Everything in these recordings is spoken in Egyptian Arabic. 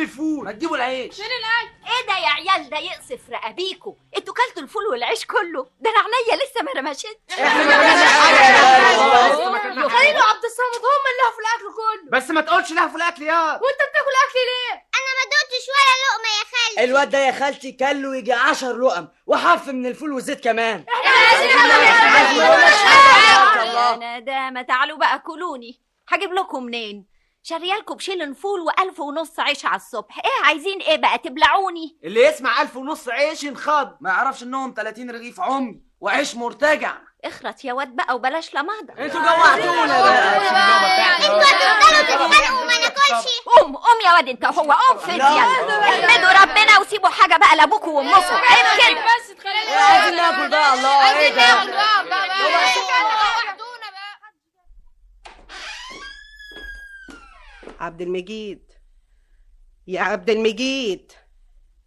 فين الفول؟ ما تجيبوا العيش. فين الاكل؟ ايه ده يا عيال؟ ده يقصف رقابيكوا، انتوا كلتوا الفول والعيش كله؟ ده انا عينيا لسه ما رمشتش. احنا ما كلناش حاجة. خليل وعبد الصمد هم اللي لهفوا الاكل كله. بس ما تقولش لهفوا الاكل يا وانت بتاكل اكل ليه؟ انا ما دقتش ولا لقمة يا خالتي. الواد ده يا خالتي كله يجي 10 لقم وحف من الفول والزيت كمان. احنا عايزين. انا ده ما تعالوا بقى كلوني، هجيب لكم منين؟ شاريالكوا بشيلن فول و1500 عيش على الصبح، ايه عايزين ايه بقى تبلعوني؟ اللي يسمع 1500 عيش ينخض، ما يعرفش انهم 30 رغيف عمي وعيش مرتجع. اخرط يا واد بقى وبلاش لمهضه. انتوا جوعتونا بقى، انتوا هتفضلوا تتخانقوا وما ناكلش. قوم قوم يا واد انت وهو، قوم فين يلا، احمدوا ربنا وسيبوا حاجة بقى لابوكوا وامكم. عيب كده. بس اتخانقوا، عايزين ناكل بقى. الله، عايزين ناكل بقى. عبد المجيد، يا عبد المجيد،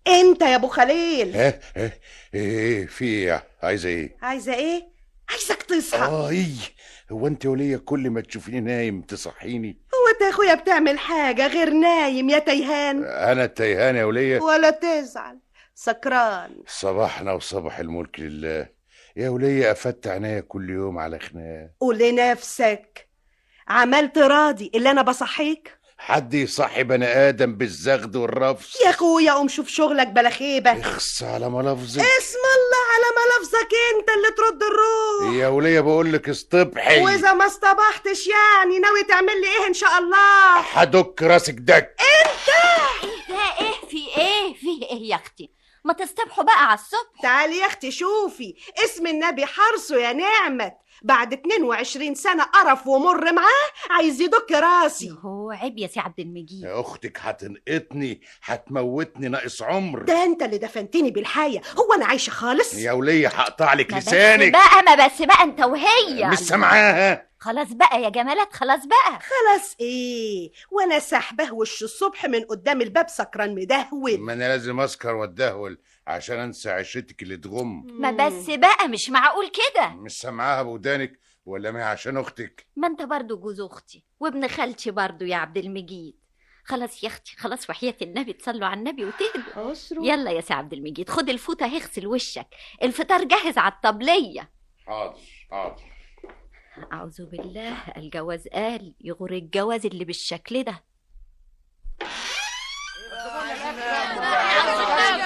انت يا ابو خليل. ايه ايه في ايه؟ عايزه ايه؟ عايزه ايه؟ عايزك تصحى. اي هو انت وليا كل ما تشوفيني نايم تصحيني؟ هو انت يا اخويا بتعمل حاجة غير نايم يا تيهان؟ انا التيهان يا وليا؟ ولا تزعل، سكران. صباحنا وصباح الملك لله يا وليا، قفدت عينيا كل يوم على خناق. قول لنفسك عملت راضي اللي انا بصحيك؟ حد يصحي بني ادم بالزغد والرفس؟ يا اخويا قوم شوف شغلك بلا خيبه. اخص على ملافظك. اسم الله على ملافظك، انت اللي ترد الروح يا وليه. بقول لك اصطبحي. واذا ما اصطبحتش يعني ناوي تعمل لي ايه ان شاء الله؟ هدك راسك دك. انت ايه ده؟ ايه في ايه؟ في ايه يا اختي؟ ما تصطبحوا بقى على الصبح. تعالي يا اختي شوفي اسم النبي حرصه يا نعمت، بعد 22 سنة قرف ومر معاه عايز يدك راسي. هو عيب يا سي عبد المجيد. يا اختك هتنقطني، هتموتني ناقص عمر. ده انت اللي دفنتني بالحياة، هو انا عايشة خالص؟ يا ولية هقطع لك لسانك. بس بقى، ما بس بقى انت وهي مش سامعاها. خلاص بقى يا جمالات، خلاص بقى. خلاص ايه؟ وانا سحبه وش الصبح من قدام الباب سكران مدهول. ما انا لازم اسكر واتدهول عشان انسى عشتك اللي تغم. ما بس بقى، مش معقول كده. مش سامعاها بودانك ولا ما عشان اختك؟ ما انت برضو جوز اختي وابن خالتي برضو يا عبد المجيد. خلاص يا اختي خلاص، وحياة النبي تصلوا على النبي وتهدوا. يلا يا سي عبد المجيد خد الفوطه هغسل وشك، الفطار جاهز على الطبلية. حاضر حاضر. اعوذ بالله، الجواز قال يغر الجواز اللي بالشكل ده.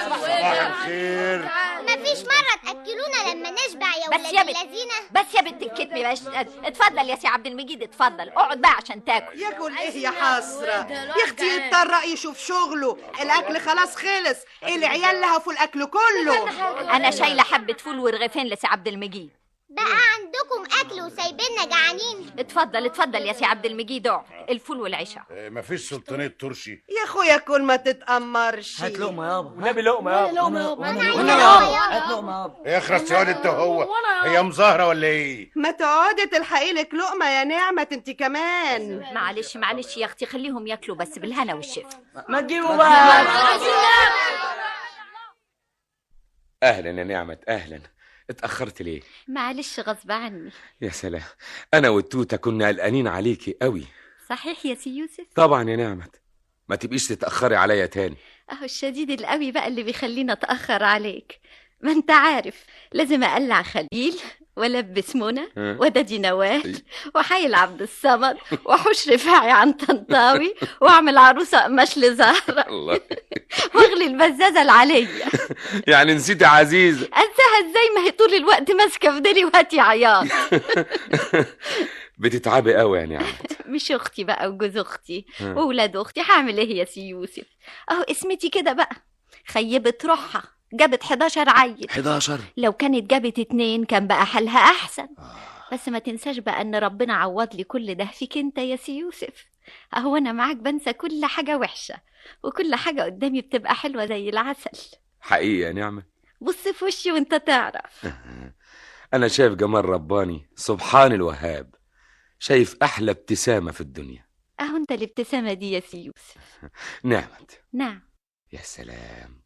صباح الخير. مفيش مرة تأكلونا لما نشبع يا ولاد اللذينة. بس يا بنت الكتم، بس اتفضل يا سي عبد المجيد، اتفضل اقعد بقى عشان تاكل. ياكل ايه يا حسرة يا اختي؟ يضطر يشوف شغله، الاكل خلاص خلص، العيال لهفوا الاكل كله. انا شايلة حبة فول ورغيفين لسي عبد المجيد. بقى عندكم اكل وسايبيننا جعانين؟ اتفضل اتفضل يا سي عبد المجيد، اقعد. الفول والعشاء. مفيش سلطانية ترشي يا اخويا، كل ما تتأمرش. هات لقمة يابا. والنبي لقمة يابا. لقمة يابا. هات لقمة يابا. اخرس يا واد انت، هو هي مظاهرة ولا ايه؟ ما تقعدي تلحقي لك لقمة يا نعمة انت كمان. معلش معلش يا اختي، خليهم ياكلوا بس بالهنا والشفا. ما تجيبوا بقى. اهلا يا نعمة، اهلا. اتأخرت ليه؟ معلش غصب عني. يا سلام، أنا والتوتة كنا قلقانين عليكي قوي. صحيح يا سي يوسف؟ طبعا يا نعمت، ما تبقيش تتأخري عليا تاني. أهو الشديد القوي بقى اللي بيخلينا أتأخر عليك. ما انت عارف لازم أقلع خليل والبس منى ودادي نوال وحايل عبد الصمد وحوش رفاعي عن طنطاوي واعمل عروسه قماش لزهره واغلي البزازه العالية. يعني نسيتي عزيزه؟ انساها ازاي؟ ما هي طول الوقت ماسكه في ديلي وهاتي عياط. بتتعبي قوي يا نعمت. مش اختي بقى وجوز اختي وولاد اختي، هعمل ايه يا سي يوسف؟ اهو اسمتي كده بقى، خيبت روحها، جابت 11 عيل. 11؟ لو كانت جابت 2 كان بقى حالها احسن. بس ما تنساش بقى ان ربنا عوض لي كل ده فيك انت يا سي يوسف. اهو انا معاك بنسى كل حاجة وحشة وكل حاجة قدامي بتبقى حلوة زي العسل. حقيقي يا نعمه؟ بص في وشي وانت تعرف. انا شايف جمال رباني سبحان الوهاب، شايف احلى ابتسامة في الدنيا. اهو انت الابتسامة دي يا سي يوسف. نعمت. نعم. يا سلام،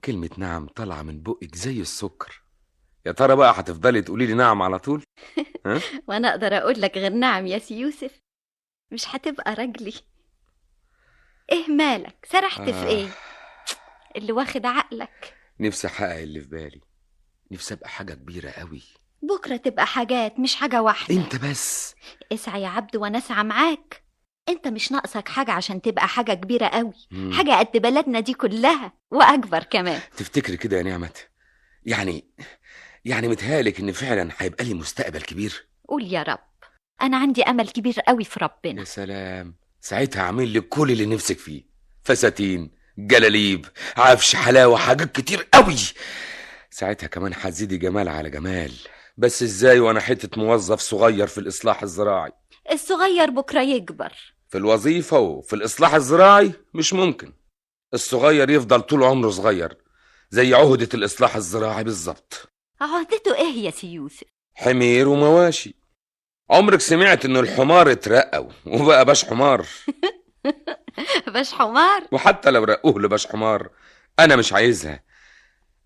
كلمة نعم طالعة من بقك زي السكر. يا ترى بقى هتفضلي تقولي لي نعم على طول؟ ها؟ وانا اقدر اقول لك غير نعم يا سي يوسف؟ مش هتبقى راجلي. ايه مالك سرحت في ايه؟ اللي واخد عقلك. نفسي احقق اللي في بالي، نفسي ابقى حاجة كبيرة قوي. بكره تبقى حاجات مش حاجة واحدة. انت بس اسعى يا عبد وانا اسعى معاك. انت مش ناقصك حاجة عشان تبقى حاجة كبيرة قوي. حاجة قد بلدنا دي كلها واكبر كمان. تفتكري كده يا نعمت؟ يعني متهالك ان فعلا هيبقى لي مستقبل كبير؟ قول يا رب، انا عندي امل كبير قوي في ربنا. يا سلام، ساعتها هعمل لك كل اللي نفسك فيه، فساتين، جلاليب، عفش، حلاوة، حاجات كتير قوي. ساعتها كمان هتزيدي جمال على جمال. بس ازاي وانا حتة موظف صغير في الاصلاح الزراعي؟ الصغير بكره يكبر في الوظيفة وفي الاصلاح الزراعي مش ممكن. الصغير يفضل طول عمره صغير، زي عهده الاصلاح الزراعي بالظبط. عهدته ايه يا سي يوسف؟ حمير ومواشي. عمرك سمعت ان الحمار اترقى وبقى باش حمار؟ باش حمار؟ وحتى لو رقوه لباش حمار انا مش عايزها.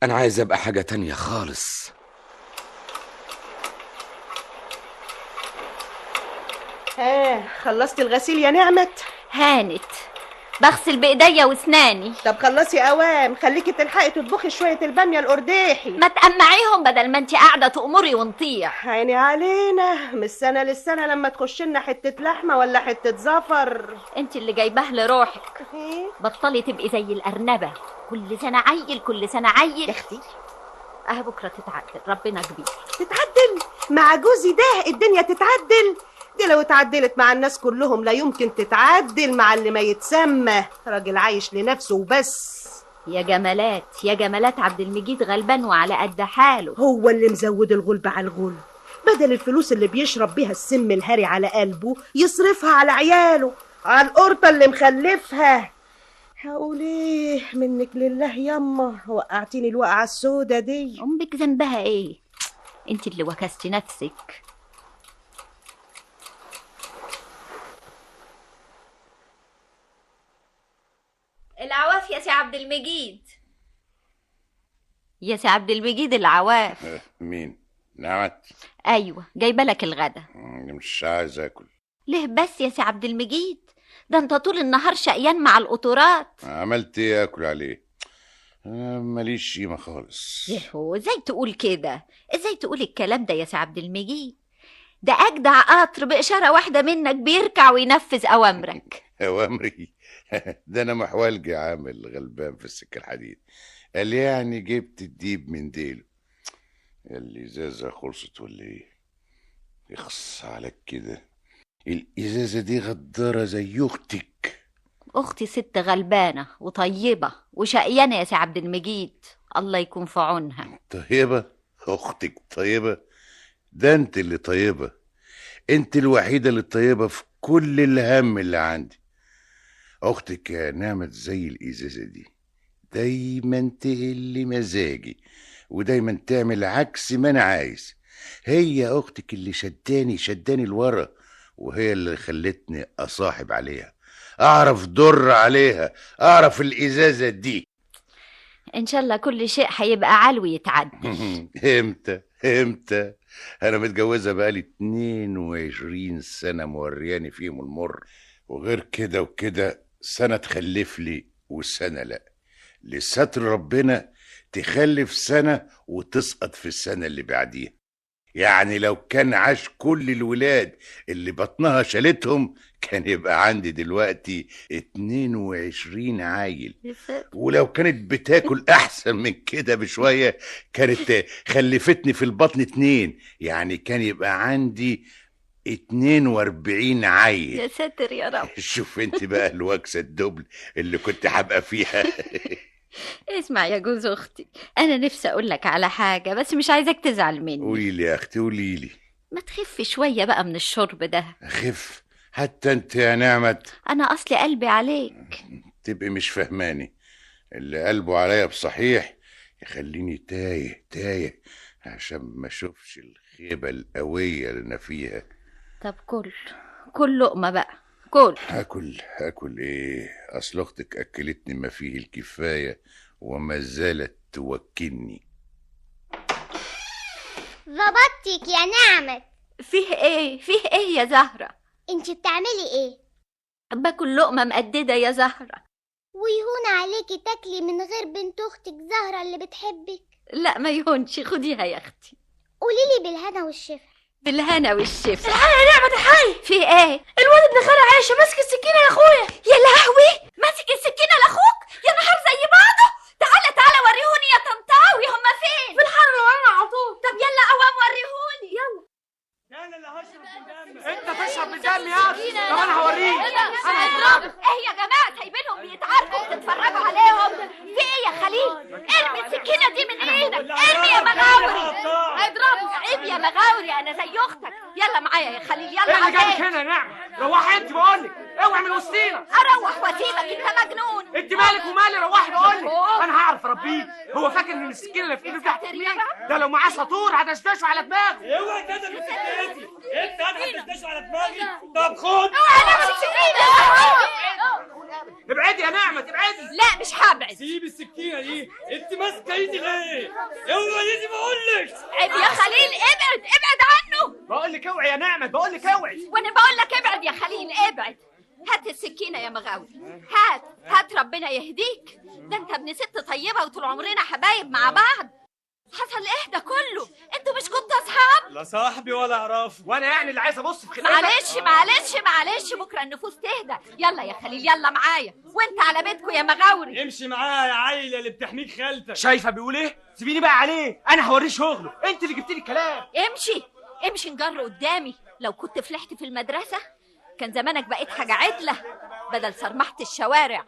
انا عايز ابقى حاجة تانية خالص. خلصتي الغسيل يا نعمت؟ هانت، بغسل بايديا واسناني. طب خلصي اوام، خليكي تلحقي تطبخي شوية الباميه القرداحي. ما تقمعيهم بدل ما انت قاعدة تأمري ونطيع. عيني علينا من السنة للسنة لما تخش لنا حتة لحمه ولا حتة زفر. انت اللي جايباه لروحك. بطلي تبقي زي الارنبه، كل سنة عيل كل سنة عيل. يا اختي اه بكره تتعدل، ربنا كبير. تتعدل مع جوزي ده؟ الدنيا تتعدل؟ دي لو اتعدلت مع الناس كلهم لا يمكن تتعدل مع اللي ما يتسمى راجل عايش لنفسه وبس. يا جمالات يا جمالات، عبد المجيد غلبان وعلى قد حاله. هو اللي مزود الغلب على الغلب. بدل الفلوس اللي بيشرب بيها السم الهاري على قلبه يصرفها على عياله، على القرطة اللي مخلفها. هقول ايه منك لله ياما، وقعتيني الوقعة السودة دي. امك ذنبها ايه؟ انت اللي وكستي نفسك. العواف يا سي عبد المجيد، يا سي عبد المجيد العواف. مين؟ نعمت؟ ايوه، جايبه لك الغدا. مش عايز اكل. ليه بس يا سي عبد المجيد؟ ده انت طول النهار شقيان مع القطورات. عملت ايه اكل عليه؟ انا ماليش قيمة خالص. يهو، ازاي تقول كده؟ ازاي تقول الكلام ده يا سي عبد المجيد؟ ده اجدع قطر باشارة واحدة منك بيركع وينفذ اوامرك. اوامري؟ ده انا محوالجي عامل غلبان في السكة الحديد. قال يعني جبت الديب من ديله. الازازه خلصت ولا ايه؟ يخص عليك كده، الازازه دي غداره زي اختك. اختي ست غلبانه وطيبة وشقيانه يا سي عبد المجيد، الله يكون في عونها. طيبة؟ اختك طيبة؟ ده انت اللي طيبة، انت الوحيدة اللي طيبة في كل الهم اللي عندي. اختك يا نعمت زي الازازه دي، دايما تقل مزاجي ودايما تعمل عكس ما انا عايز. هي اختك اللي شداني لورا، وهي اللي خلتني اصاحب عليها، اعرف ضر عليها، اعرف الازازه دي. ان شاء الله كل شيء هيبقى علوي يتعدل. امتى امتى؟ انا متجوزة بقالي 22 سنة مورياني فيهم المر، وغير كده وكده سنة تخلف لي وسنة لا. لستر ربنا تخلف سنة وتسقط في السنة اللي بعديها. يعني لو كان عاش كل الولاد اللي بطنها شالتهم كان يبقى عندي دلوقتي 22 عايل. ولو كانت بتاكل احسن من كده بشوية كانت خلفتني في البطن 2، يعني كان يبقى عندي 42 عيل. يا ساتر يا رب. شوف انت بقى الوكسة الدبل اللي كنت هبقى فيها. اسمع يا جوز اختي، انا نفسي اقول لك على حاجة بس مش عايزاك تزعل مني. قولي لي يا اختي، قولي لي. ما تخف شوية بقى من الشرب ده. اخف؟ حتى انت يا نعمت؟ انا اصلي قلبي عليك. تبقي مش فهماني. اللي قلبه عليا بصحيح يخليني تايه تايه عشان ما اشوفش الخيبه القوية اللي انا فيها. طب كل لقمة بقى، كل. هاكل ايه؟ اصل اختك اكلتني ما فيه الكفاية وما زالت توكلني. ظبطتك يا نعمت. فيه ايه؟ فيه ايه يا زهره؟ انت بتعملي ايه؟ باكل لقمة مقدده يا زهره. ويهون عليكي تاكلي من غير بنت اختك زهره اللي بتحبك؟ لا ما يهونش، خديها يا اختي. قولي لي بالهنا والشفا. بالهنا والشفا. الحقي يا نعمة، الحقي. في ايه؟ الواد ابن خالة عايشة ماسك السكينة يا اخويا. يا لهوي، ماسك السكينة لاخوك؟ يا نهار زي بعضه. تعالى تعالى وريهوني يا طنطاوي، هما فين؟ في الحر اللي ورانا على طول. طب يلا قوام وريهوني، يلا. انا اللي هشرب من دمك. انت تشرب من دمي يا اخي؟ طب انا هوريك. ايه يا جماعة، سايبينهم بيتعاركوا وبتتفرجوا عليهم؟ في ايه يا خليل؟ ارمي السكينة دي من ايدك، ارمي يا مغاوري. اضربه. عيب يا مغاوري، انا زي اختك. يلا معايا يا خليل، يلا. ايه اللي جابك هنا يا نعمه؟ روحي انت، بقول لك اوعي من وسطينا. اروح واسيبك؟ انت مجنون. انت مالك ومالي؟ روحي بقول لك، انا هعرف اربيه. هو فاكر ان السكينة اللي في ايده دي هتحميه؟ ده لو معاه ساطور هدشدشه على دماغه. اوعي تدبس سكينتي انت، انا هدشدشه على دماغي. طب خد. اوعي نفسك سكينة. ابعدي يا نعمه، ابعدي. لا مش هبعد. سيب السكينة دي، انت ماسكه ايدي ليه؟ اوعي ايدي بقول لك. عيب يا خليل، ابعد ابعد عنه. بقول لك اوعي يا نعمه، بقول لك اوعي. وانا بقول لك ابعد يا خليل، ابعد. هات السكينة يا مغاوري، هات هات، ربنا يهديك. ده انت ابن ست طيبة وطول عمرنا حبايب مع بعض. حصل ايه ده كله؟ انتوا مش كنتوا اصحاب؟ لا صاحبي ولا اعرفه. وانا يعني اللي عايز ابص في خلقتك. معلش معلش معلش، بكره النفوس تهدى. يلا يا خليل، يلا معايا، وانت على بيتكم يا مغاوري. امشي معايا يا عيله اللي بتحميك خالتك. شايفه بيقول ايه؟ سيبيني بقى عليه، انا هوريه شغله. انت اللي جبتي لي الكلام. امشي امشي، نجر قدامي. لو كنت فلحت في المدرسة كان زمانك بقيت حاجة عدله بدل صرمحه الشوارع.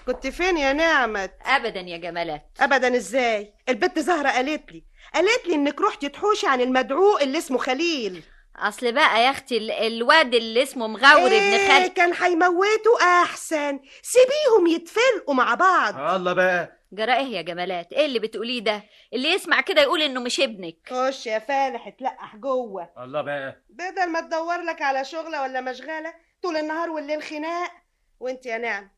كنت فين يا نعمة؟ ابدا يا جمالات. ابدا ازاي؟ البت زهرة قالت لي انك رحتي تحوشي عن المدعو اللي اسمه خليل. اصل بقى يا اختي الواد اللي اسمه مغاوري ابن خالد كان هيموته. احسن سيبيهم يتفلقوا مع بعض. الله بقى، جرى ايه يا جمالات؟ ايه اللي بتقوليه ده؟ اللي يسمع كده يقول انه مش ابنك. خش يا فالح اتلقح جوه. الله بقى، بدل ما تدور لك على شغله ولا مشغله طول النهار والليل خناق. وانت يا نعم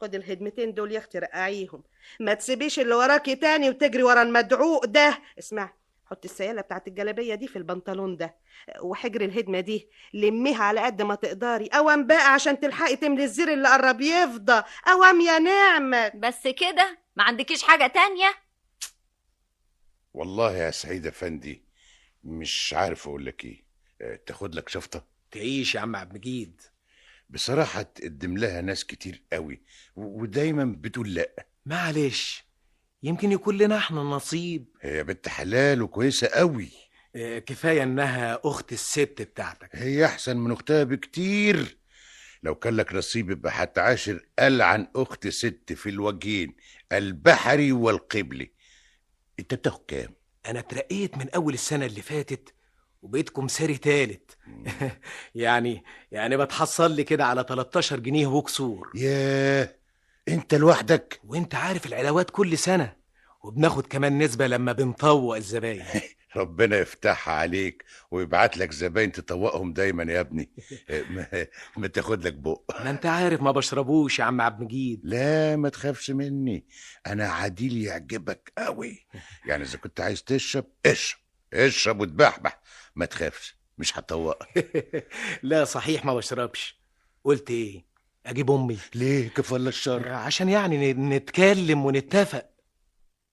خد الهدمتين دول يا اختي رقعيهم، ما تسيبيش اللي وراكي تاني وتجري ورا المدعوق ده. اسمعي، حطي السياله بتاعت الجلابية دي في البنطلون ده، وحجر الهدمه دي لميها على قد ما تقدري. اوام بقى عشان تلحقي تملي الزر اللي قرب يفضى. اوام يا نعمه. بس كده؟ ما عندكيش حاجة تانية؟ والله يا سعيد افندي مش عارف اقول لك ايه. تاخد لك شفطه؟ تعيش يا عم عبد المجيد. بصراحة تقدم لها ناس كتير قوي ودايما بتقول لا. معلش، يمكن يكون لنا احنا النصيب. هي بنت حلال وكويسة قوي. كفاية انها اخت الست بتاعتك. هي احسن من اختها بكتير. لو كان لك نصيب يبقى هتعاشر قال عن اخت ست في الوجهين، البحري والقبلي. انت بتاخد كام؟ انا اترقيت من اول السنة اللي فاتت وبقيت كمساري تالت. يعني بتحصل لي كده على 13 جنيه وكسور. ياه، انت لوحدك؟ وانت عارف العلاوات كل سنة، وبناخد كمان نسبة لما بنطوق الزباين. ربنا يفتحها عليك ويبعت لك زباين تطوقهم دايما يا ابني. ما تاخد لك بق. ما انت عارف ما بشربوش يا عم عبد المجيد. لا ما تخافش مني، انا عديل يعجبك قوي. يعني اذا كنت عايز تشرب اشرب اشرب وتبحبح، ما تخافش مش هطوقك. لا صحيح ما بشربش. قلت ايه؟ اجيب امي. ليه؟ كفى الشر. عشان يعني نتكلم ونتفق.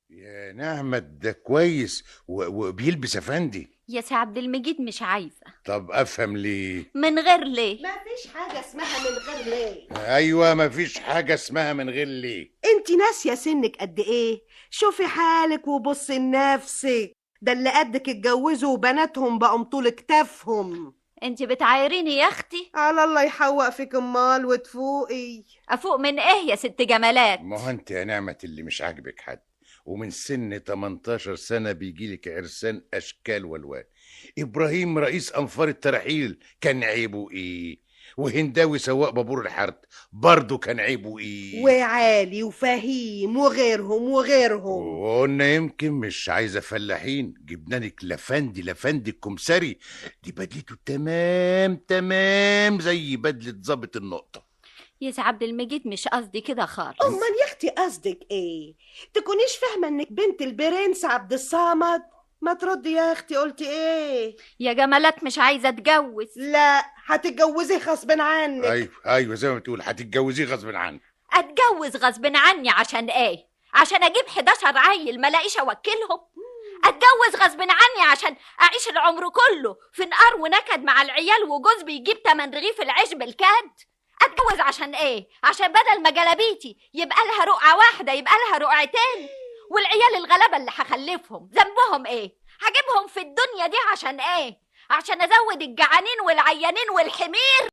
يا نعمة ده كويس وبيلبس افندي. يا سي عبد المجيد مش عايزه. طب افهم ليه؟ من غير ليه؟ ما فيش حاجة اسمها من غير ليه. ايوه ما فيش حاجة اسمها من غير ليه. انت ناسيه سنك قد ايه؟ شوفي حالك وبصي لنفسك، ده اللي قدك اتجوزوا وبناتهم بقوا طول كتافهم. انت بتعايريني يا اختي؟ على الله يحوق فيك امال وتفوقي. افوق من ايه يا ست جمالات؟ ما هو انت يا نعمه اللي مش عاجبك حد، ومن سن 18 سنة بيجيلك عرسان اشكال والوان. ابراهيم رئيس انفار الترحيل كان عيبه ايه؟ وهنداوي سواق بابور الحرد برضه كان عيبه ايه؟ وعالي وفهيم وغيرهم وغيرهم. وقلنا يمكن مش عايزه فلاحين، جبنا لك لفندي، لفندي الكمسري دي بدلته تمام تمام زي بدله ظابط النقطة. يا سي عبد المجيد مش قصدي كده خالص. امال يا اختي قصدك ايه؟ تكونيش فاهمه انك بنت البرنس عبد الصمد؟ ما تردي يا اختي، قلتي ايه؟ يا جمالات مش عايزه اتجوز. لا هتتجوزي غصب عنك. ايوه ايوه زي ما بتقول، هتتجوزيه غصب عنك. اتجوز غصب عني عشان ايه؟ عشان اجيب 11 عيل ما لاقيش اوكلهم؟ اتجوز غصب عني عشان اعيش العمر كله في نقار ونكد مع العيال وجوز بيجيب 8 رغيف العيش بالكاد؟ اتجوز عشان ايه؟ عشان بدل ما جلابيتي يبقى لها رقعه واحدة يبقى لها رقعتين؟ والعيال الغلابة اللي هخلفهم ذنبهم ايه؟ هجيبهم في الدنيا دي عشان ايه؟ عشان ازود الجعانين والعيانين والحمير؟